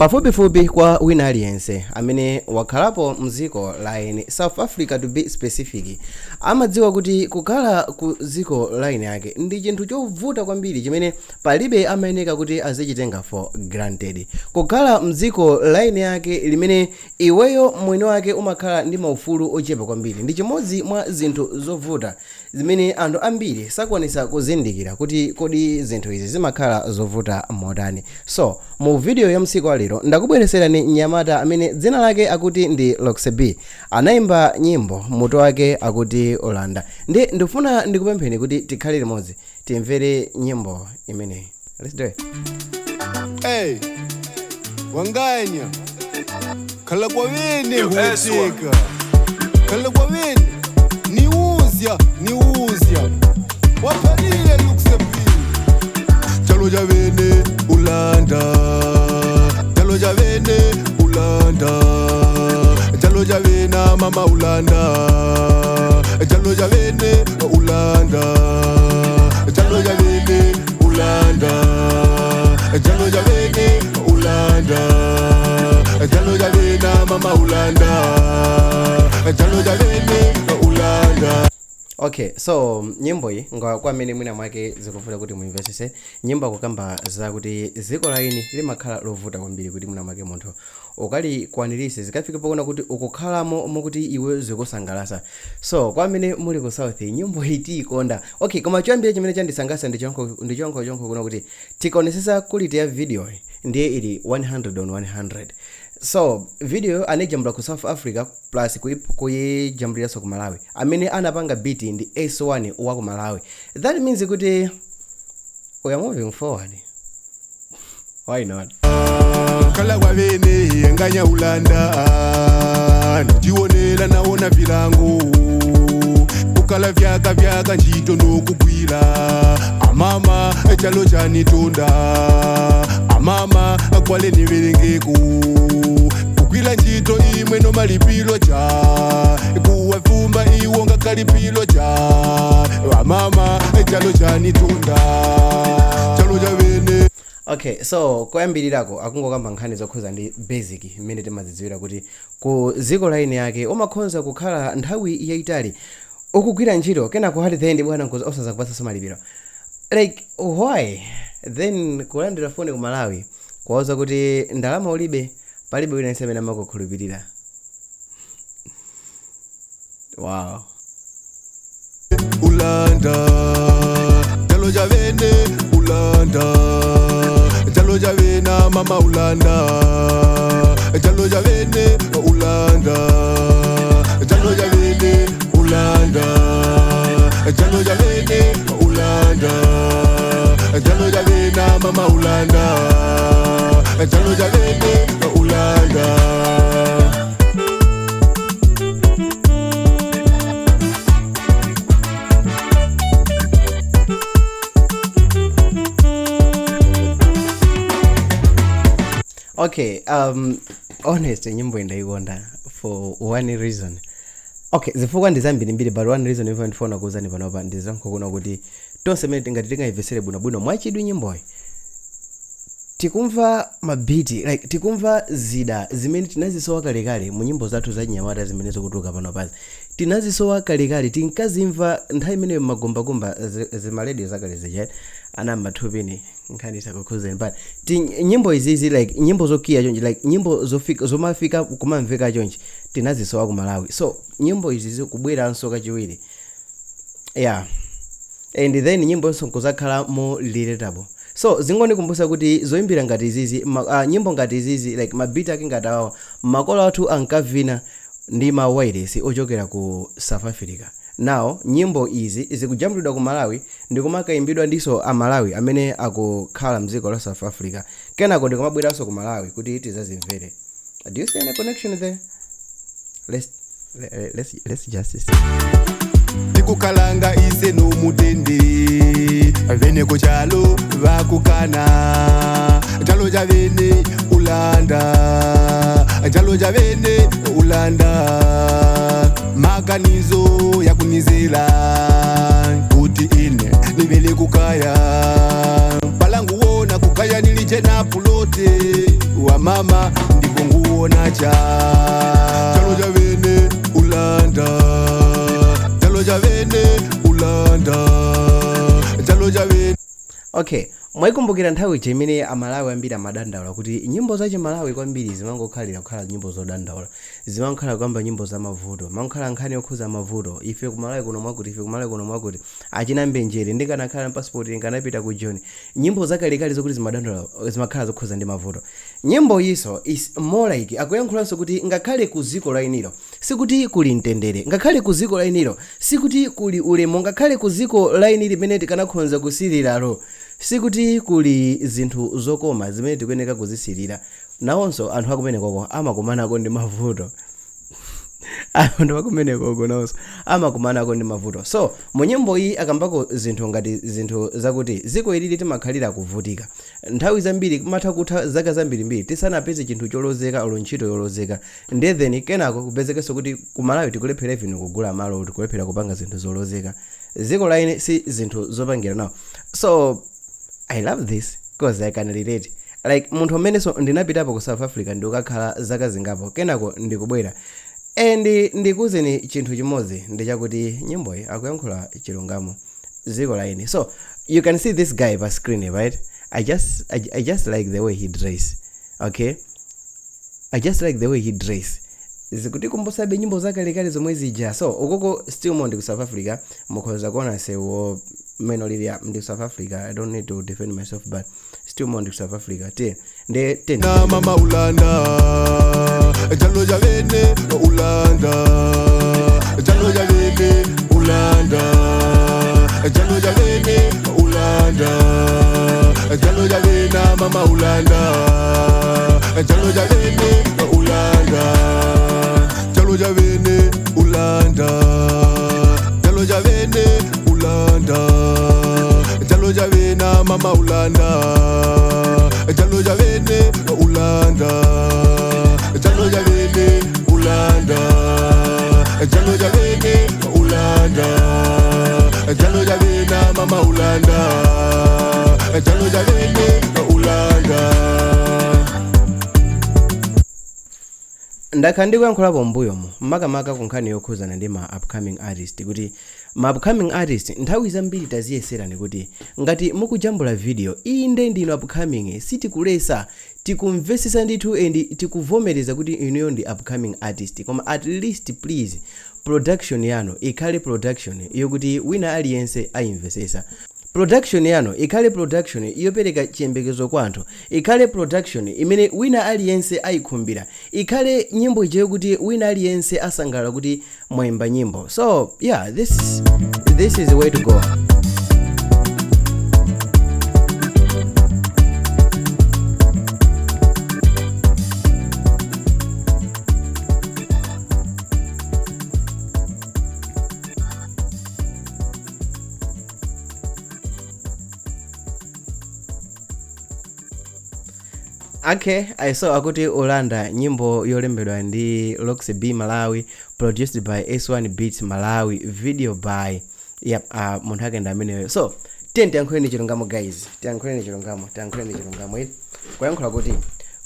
Pafupifupi kwa wina aliyense amene wakhalapo mdziko la eni, South Africa to be specific, amadziwa kuti kukhala ku dziko la eni ake ndi chinthu chovuta kwambiri chimene palibe amayeneka kuti azichitenga for granted. Kukhala mdziko la eni ake limene iweyo mwini wake umakhala ndi maufulu ochepa kwambiri ndi chimodzi mwa zinthu zovuta zimene anthu ambiri sakwanisa kuzindikira kuti kodi zinthu izi zimakhala zovuta motani. So mu video ya msiku wa lero ndakubwereserani mnyamata amene dzina lake akuti ndi Loxy B. Anayimba nyimbo mutu wake akuti Ulanda. Ndi ndifuna ndikupempheni kuti tikhale limodzi timvere nyimbo imeneyi. Let's do it. Hey, wanganya khala kwavene Yo, S1. huweteka khala kwavene niuzya niuzya waphalile lukusepili chalo chavene ulanda chalo chavene ulanda chalo chavena mama ulanda chalo chavene ulanda chalo chavene ulanda chalo chavene ulanda chalo chavena mama ulanda chalo chavene ulanda. Okay, so nyimbo iyi nga kwa amene mwina mwake zikuvuta kuti muimvetsese, nyimbo akukamba zakuti dziko la eni limakhala lovuta kwambiri kuti mwina mwake munthu ukalikwanirise zikafika pakuona kuti ukukhalamo mokuti iwe zikusangalasa. So kwa amene muli ku South, nyimbo iyi tiyikonda. Okay, koma choyambira chimene chandisangalasa ndi chonko chonko kuno kuti tikaonesesa quality ya video iyi ndiye ili 100 on 100. So video anayijambula ku South Africa plus kuyijambuliranso ku Malawi. Amene anapanga beat ndi S1 wa ku Malawi. That means kuti we are moving forward. Why not? Khala kwavene nganya ulanda ndionela naona vilango kukala vyaka vyaka ntchito nokugwira amama chalo chanitunda amama akwale niverengeko kugwira ntchito imwe nomalipilo cha kuwafumba iwo ngakalipilo cha amama chalo chanitunda chalo chavene. Okay, so koyambirirako akungokamba nkhani zokhuza ndi basic imene timazidziwira kuti ku dziko la eni yake umakhonza kukhala nthawi yayitali ukugwira ntchito kenako at the end bwana nkuza osazakupatsanso malipiro. Like why? Then kulandira foni ku Malawi kuwauza kuti ndalama ulibe, palibe wina yense amene amakukhulupirira. Wow. Ulanda chalo chavene ulanda chalo chavena mama ulanda chalo chavene ulanda chalo chavene ulanda chalo chavene ulanda chalo chavena mama ulanda chalo chavene ulanda. Okay, honestly nyimbo ndaikonda for one reason. Okay, zifukwa ndi zambirimbiri, but one reason imene ndifuna kuwuzani panopa ndi zankhokuna kuti tonse mmene tingati tingayimvesere bwinobwino mwachidwi nyimboyi, tikumva mabiti, like tikumva zida zimene tinazisowa kalekale mu nyimbo zathu za chinyamata zimene zikutuluka panopazi. Tinazisowa kalekale, tinkazimva nthawi imeneyo magumbagumba zimaradio zakale zija ana mathupini nkhani isakukhuzeni, but nyimbo izizi like nyimbo zokiya chonchi, like nyimbo zofika zomafika kumamveka chonchi tinazisowa ku Malawi. So nyimbo izizi kubweranso kachiwiri, yeah, and then nyimbo yonso nkuzakhala more relatable. So zingondikumbusa kuti zoyimbira ngati izizi nyimbo ngati izizi like mabiti ake ngati awa makolo athu ankavina ndi ma wireless ochokera ku South Africa. Now nyimbo izi zikujambulidwa ku Malawi ndikumakayimbidwa ndiso a Malawi amene akukhala mdziko la South Africa, kenako ndikumabweranso ku Malawi kuti tizazimvere. Do you see any connection there? Let's just see. Tikukalanga ise nomutende vene kuchalo vakukana chalo chavene ulanda chalo chavene ulanda maganizo yakunizela kuti ine nivele kukaya palanguwona. Kaya nilijena pulote wa mama ndipo nguona cha chalo cha vene ulanda, chalo cha vene ulanda, chalo cha vene. Okay, mwayikumbukira nthawi ija imene Amalawi ambiri amadandaula kuti nyimbo za Chimalawi kwambiri zimangokhalira kukhala nyimbo zodandaula, zimangokhala kuyamba nyimbo za mavuto, mangokhala nkhani yokhuza mavuto, ife kumalawi kuno mwakuti, ife kumalawi kuno mwakuti, achina Mbenjere, ndikanakhala passport nkanapita ku Joni. Nyimbo zakalekale zokuti zimadandaula zimakhala zokhuza ndi mavuto. Nyimbo iso is more like akuyankhulanso kuti ngakhale ku ziko la inilo sikuti kuli mtendere, ngakhale ku ziko la inilo sikuti kuli ulemu, ngakhale ku ziko la ini limene tikanakhonza kusiliralo sikuti kuli zinthu zokoma zimene tikuyeneka kuzisilira. Nawonso anthu akumenekoko amakumanako ndi mavuto, anthu akumenekoko nawonso amakumanako ndi mavuto. So mu nyimbo iyi akambako zinthu ngati zinthu zakuti ziko ilili timakhalira kuvutika nthawi zambiri, kumatha kutha zaka zambirimbiri tisanapeze chinthu cholozeka olo ntchito yolozeka, ndiye then kenako kupezekenso kuti kumalawi tikulephera even kugula malo, tikulephera kupanga zinthu zolozeka, ziko la ine si zinthu zopangira nawo. So I love this 'cause I can relate, like munthu amenenso ndinapitapo ku South Africa ndikukakhala zaka zingapo, kenako ndikubwera, and ndikuwuzeni chinthu chimodzi, ndichakuti nyimboyi akuyankhula chilungamo, ziko la ine. So you can see this guy pa screen, right? I just like the way he dress. Okay, I just like the way he dress. Zikutikumbusabe nyimbo zakalekale zomwe zija. So ukoko still more ndi ku South Africa, mukhoza kuona sewo mmene ulili ndi South Africa. I don't need to defend myself, but still more ndi ku South Africa. Tiye ndi ten. Na mama ulanda, chalo cha vene ulanda, chalo cha vene ulanda, chalo cha vene ulanda, chalo cha vena mama ulanda, chalo cha vene ulanda, chalo cha vene ulanda, chalo cha vene ulanda, chalo cha vena mama ulanda, chalo cha vene ulanda, chalo cha vene ulanda, chalo cha vene ulanda, chalo cha vena mama ulanda, chalo cha vene ulanda. Ndakhala ndikuyankhulapo m'mbuyomu, makamaka ku nkhani yokhuzana ndi ma upcoming artist, kuti ma upcoming artist nthawi zambiri taziyeserani kuti ngati mukujambula video, inde ndinu upcoming, sitikulesa, tikumvesesa ndithu and tikuvomereza kuti inuyo ndi upcoming artist, koma at least please production yanu ikhale production yokuti wina aliyense ayimvesesa, production yanu ikhale production yopereka chiyembekezo kwa anthu, ikhale production imene wina aliyense ayikhumbira, ikhale nyimbo ije yokuti wina aliyense asangalala kuti mwayimba nyimbo. So yeah, this is the way to go. Okay, I saw akuti Ulanda, nyimbo yolembedwa ndi Roxy B Malawi, produced by S1 Beats Malawi, video by, yep, munthu akenda ameneyo. So tiye tiyankhuleni chilungamo guys, tiyankhuleni chilungamo, tiyankhuleni chilungamo iti kuyankhula kuti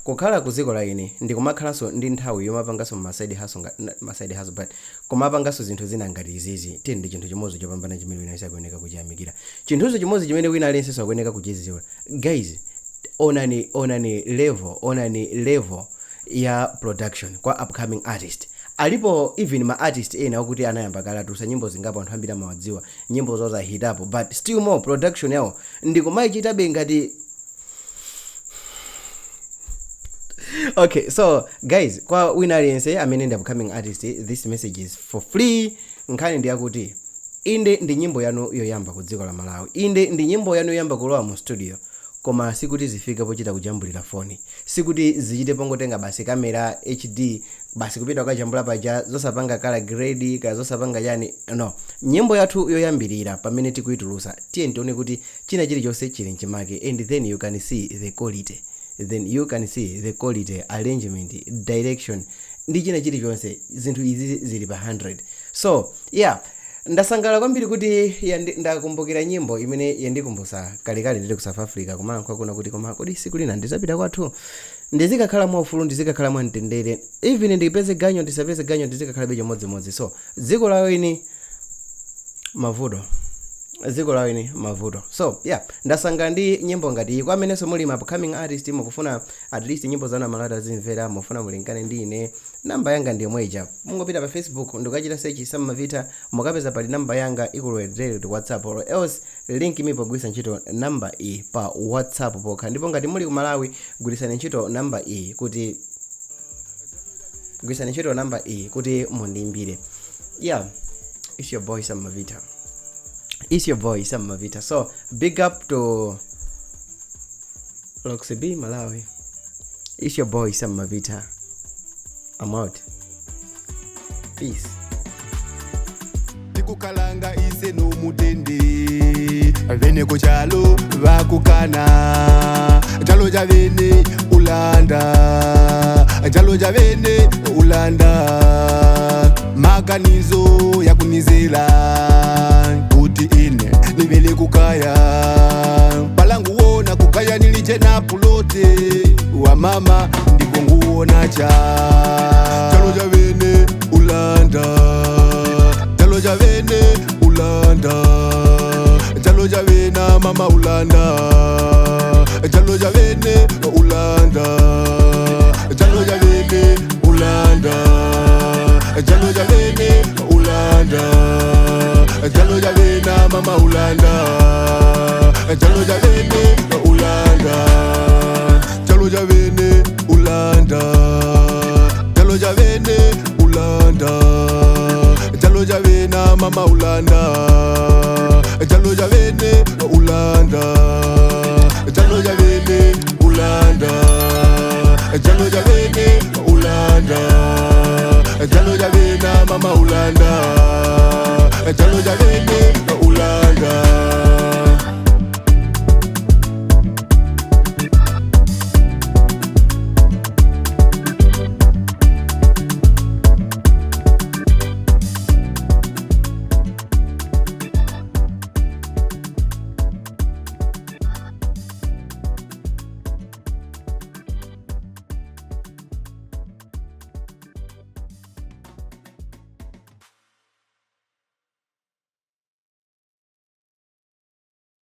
kukhala ku dziko la ine ndikumakhalanso ndi nthawi yomapanganso ma side hustle, ma side hustle, but kumapanganso zinthu zina ngati izizi, tiye ndi chinthu chimodzi chopambana chimene wina sakuyeneka kuchiyamikira, chinthucho chimodzi chimene wina aliyense sakuyeneka kuchidziwa. Guys, onani, onani level, onani level ya production kwa upcoming artist. Alipo even ma artist ena okuti anayamba kale atulutsa nyimbo zingapo, anthu ambiri amawadziwa, nyimbo zawo zahitapo, but still more production yawo ndikumayichitabe ngati. Okay, so guys, kwa wina aliyense amene ndi upcoming artist, this message is for free. Nkhani ndi yakuti inde ndi nyimbo yanu yoyamba ku dziko la Malawi, inde ndi nyimbo yanu yoyamba kulowa mu studio, koma sikuti zifike pochita kujambulira foni, sikuti zichite pongotenga basi kamera HD basi kupita kukajambula paja, zosapanga color grade ka, zosapanga chani, no. Nyimbo yathu yoyambirira pamene tikuyitulusa, tiye tione kuti china chilichonse chili mchimake, and then you can see the quality, then you can see the quality, arrangement, direction ndi china chilichonse, zinthu izi zili pa 100. So yeah, Ndasangala kwambiri kuti ndakumbukira nyimbo imene yandikumbusa kalekale ndili ku South Africa, kumalankhula kuna kuti, koma kodi siku lina ndizapita kwathu, ndizikakhala mwaufulu, ndizikakhala mwamtendere, even ndipeze ganyo, ndisapeze ganyo, ndizikakhalabe chimodzimodzi. So dziko lawo ini mavuto, dziko lawo ini mavuto. So yeah, ndasanga ndi nyimbo ngati iyi. Kwa amenenso muli ma upcoming artist, mukufuna at least nyimbo zanu amalata azimvera, mufuna mulinkane ndi ine, namba yanga ndi yomwe ija. Mungopita pa Facebook ndikachita search Sam Mavita, mukapeza pali namba yanga, ikulowera to WhatsApp, or else link me pogwiritsa ntchito namba iyi pa WhatsApp pokha. Ndipo ngati muli ku Malawi, gwirisani ntchito namba iyi kuti, gwirisani ntchito namba iyi kuti mundiimbire. Yeah, it's your boy Sam Mavita. It's your boy Sam Mavita. So big up to Roxy B Malawi. It's your boy Sam Mavita. I'm out. Peace. Tikukalanga ise nomutende, vene kuchalo vakukana, chalo cha vene ulanda, chalo cha vene ulanda, maganizo yakunizela kuti ine nivele kukaya palanguwona kukaya niliche pulote wa mama, ndipo nguwona cha chalo cha vene ulanda, chalo cha vene ulanda, chalo cha vena mama ulanda, chalo cha vene ulanda, chalo cha vene ulanda, chalo cha vene ulanda, chalo cha vena mama ulanda, chalo cha vene ulanda, chalo cha vene ulanda, chalo cha vene ulanda, chalo cha vena mama ulanda, chalo cha vene ulanda, chalo cha vene ulanda, chalo cha vene ulanda, chalo cha vena mama ulanda, chalo cha